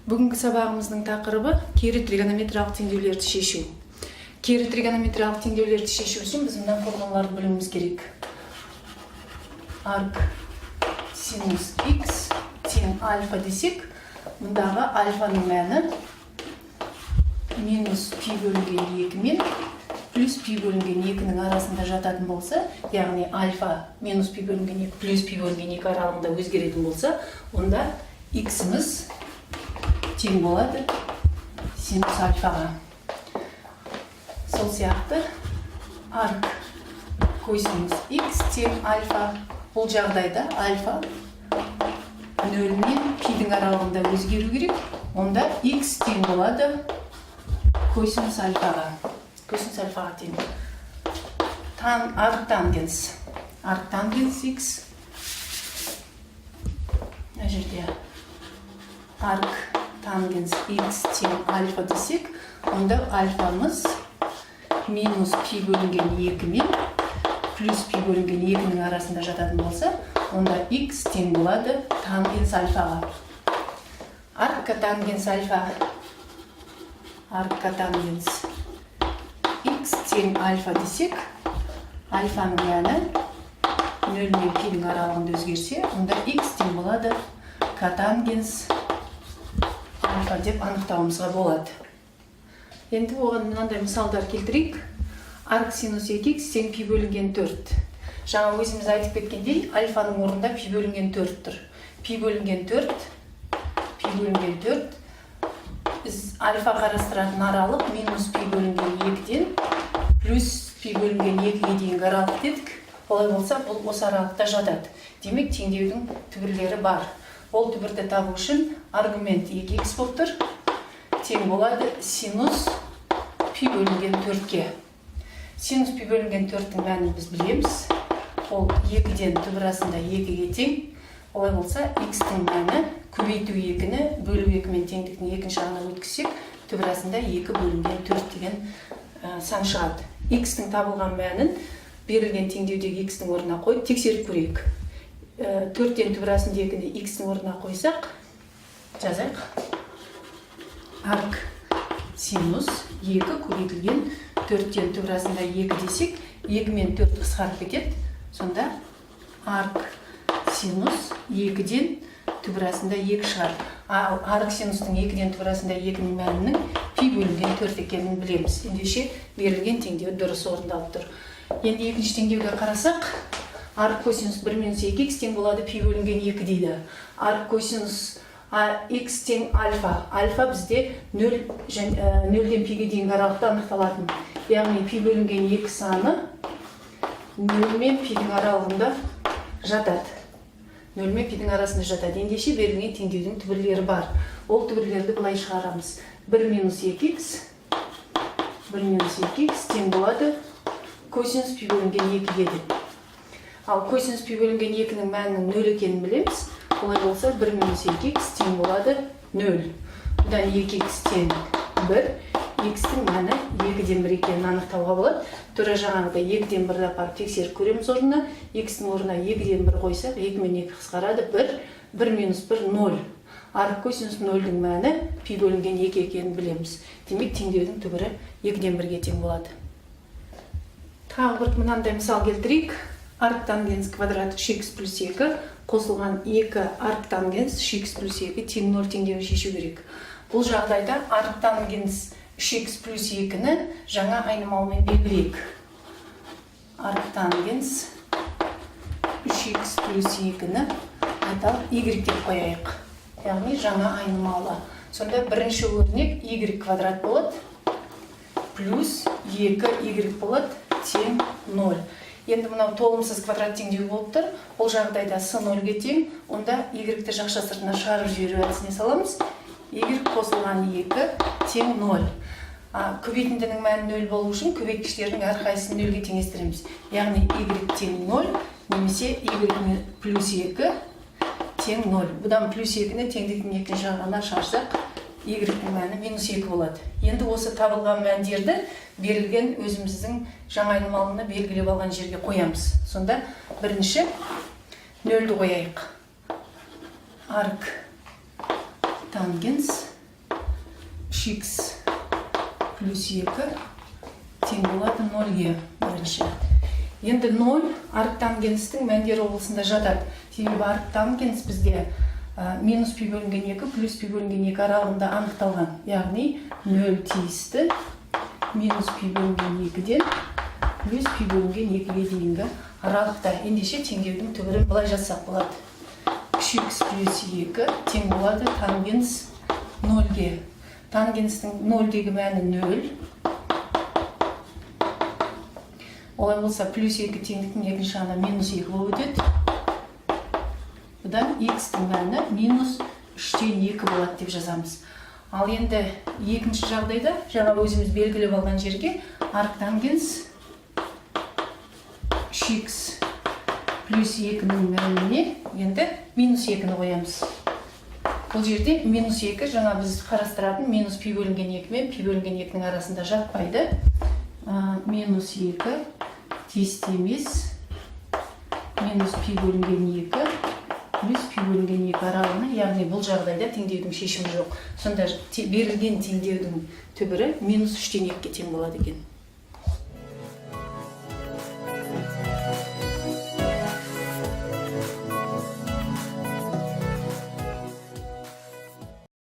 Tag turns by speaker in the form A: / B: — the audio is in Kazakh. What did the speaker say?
A: Бүгінгі сабағымыздың тақырыбы – кері тригонометриялық теңдеулерді шешу. Кері тригонометриялық теңдеулерді шешу үшін біз мына формулаларды білуіміз керек. Арк синус x тең альфа десек, мұндағы альфаның мәні минус пи бөлінген 2 мен плюс пи бөлінген 2-нің арасында жататын болса, яғни альфа минус пи бөлінген 2, плюс пи бөлінген 2 аралығында өзгеретін болса, онда x-іміз тең болады синус альфаға. Сол сияқты арк косинус x тең альфа. Бұл жағдайда альфа 0 мен пидің аралығында өзгеру керек. Онда x тең болады косинус альфаға. Косинус альфаға тең. Арктангенс. Арктангенс x. Мына жерде арк тангенс x тең альфа десек, онда альфамыз минус пи бөлінген 2 мен плюс пи бөлінген 2-нің арасында жататын болса, онда x тең болады тангенс альфаға. Арк котангенс альфа, арк котангенс x тең альфа десек, альфаның мәні 0 мен пидің аралығында өзгерсе, онда x тең болады котангенс альфа деп анықтауымызға болады. Енді оған мынандай мысалдар келтірейік. Арк синус 2x тең пи бөлінген 4. Жаңа өзіміз айтып кеткендей, альфаның орнында пи бөлінген 4 тұр. Пи бөлінген 4, пи бөлінген 4. Біз альфа қарастыратын аралық минус пи бөлінген 2-ден плюс пи бөлінген 2-ге дейінгі аралық дедік. Олай болса, бұл осы аралықта жатады. Демек, теңдеудің түбірлері бар. Ол түбірді табу үшін аргумент 2x болып тұр. Тең болады синус пи бөлінген 4-ке. Синус пи бөлінген 4-тің мәнін біз білеміз. Ол 2-ден түбір астында 2-ге тең. Олай болса, x-тің мәні көбейту 2-ні бөлу 2 мен теңдіктің екінші жағына өткізсек, түбір астында 2 бөлінген 4 деген сан шығады. X-тің табылған мәнін берілген теңдеудегі x-тің орнына қойып тексеріп көрейік. Төрттен түбір астында 2-ні x-тің орнына қойсақ, жазайық. Арк синус 2 көбейтілген төрттен түбір астында 2 десек, 2 мен 4 қысқарып кетеді. Сонда арк синус 2-ден түбір астында 2 шығады. Ал арк синустың 2-ден түбір астында 2-нің мәнінің пи бөлінген 4 екенін білеміз. Ендеше, берілген теңдеу дұрыс орындалып тұр. Енді екінші теңдеуге қарасақ, арк косинус 1 минус 2x тең болады пи бөлінген 2 дейді. Арк косинус x тең альфа. Альфа бізде 0, 0-ден пиге дейінгі аралықта анықталатын. Яғни пи бөлінген 2 саны 0 мен пидің аралығында жатады. 0 мен пидің арасында жатады. Ендеше, берілген теңдеудің түбірлері бар. Ол түбірлерді былай шығарамыз. 1 минус 2x, 1 минус 2x тең болады косинус пи бөлінген 2-ге деп. Ал косинус пи бөлінген 2-нің мәнінің 0 екенін білеміз. Олай болса, 1 минус 2x тең болады 0. Бұдан 2x тең 1, x-тің мәні 2-ден 1 екенін анықтауға болады. Тура жаңағыдай 2-ден 1-ді апарып тексеріп көреміз орнына. X-тің орнына 2-ден 1 қойсақ, 2 мен 2 қысқарады, 1, 1 минус 1, 0. Арк косинус 0-дің мәні пи бөлінген 2 екенін білеміз. Демек, теңдеудің түбірі 2-ден 1-ге тең болады. Тағы бір мынандай мысал келтірейік. Арк тангенс квадрат 3x плюс 2 қосылған 2 арк тангенс 3x плюс 2 тең 0 теңдеуін шешу керек. Бұл жағдайда арк тангенс 3x плюс 2-ні жаңа айнымалымен белгілейік. Арк тангенс 3x плюс 2-ні айталық, y деп қояйық. Яғни жаңа айнымалы. Сонда бірінші өрнек y квадрат болады, плюс 2y болады тең 0. Енді мынау толымсыз квадрат теңдеу болып тұр. Бұл жағдайда с 0-ге тең, онда y-ті жақша сыртына шығарып жіберу әдісіне саламыз. Y қосылған 2 тең 0. Көбейтіндінің мәні 0 болу үшін көбейткіштердің әрқайсысын 0-ге теңестіреміз. Яғни y тең 0 немесе y плюс 2 тең 0. Бұдан плюс 2-ні теңдіктің екінші жағына шығарсақ, y-дің мәні минус 2 болады. Енді осы табылған мәндерді берілген өзіміздің жаңа айнымалыны белгілеп алған жерге қоямыз. Сонда бірінші нөлді қояйық. Арк тангенс 3х плюс 2 тең болады 0-ге бірінші. Енді 0 арктангенстің мәндер облысында жатады. Себебі арктангенс бізде минус пи бөлінген 2 плюс пи бөлінген 2 аралығында анықталған. Яғни 0 тиісті минус пи бөлінген 2-ден плюс пи бөлінген 2-ге дейінгі аралықта. Ендеше теңдеудің түбірін былай жазсақ болады. 3х плюс 2 тең болады тангенс 0-ге. Тангенстің 0-дегі мәні 0. Олай болса, плюс 2 теңдіктің екінші жағына минус 2 болып өтеді. Бұдан х-тің мәні минус 3-тен 2 болады деп жазамыз. Ал енді екінші жағдайда жаңа өзіміз белгілеп алған жерге арктангенс 3х плюс 2-нің мәніне енді минус 2-ні қоямыз. Бұл жерде минус 2 жаңа біз қарастыратын минус пи бөлінген 2 мен пи бөлінген 2-нің арасында жатпайды. Минус 2 тиісті емес минус пи бөлінген 2 плюс пи бөлінген 2 аралығына, яғни бұл жағдайда теңдеудің шешімі жоқ. Сонда берілген теңдеудің түбірі минус 3-тен 2-ге тең болады екен.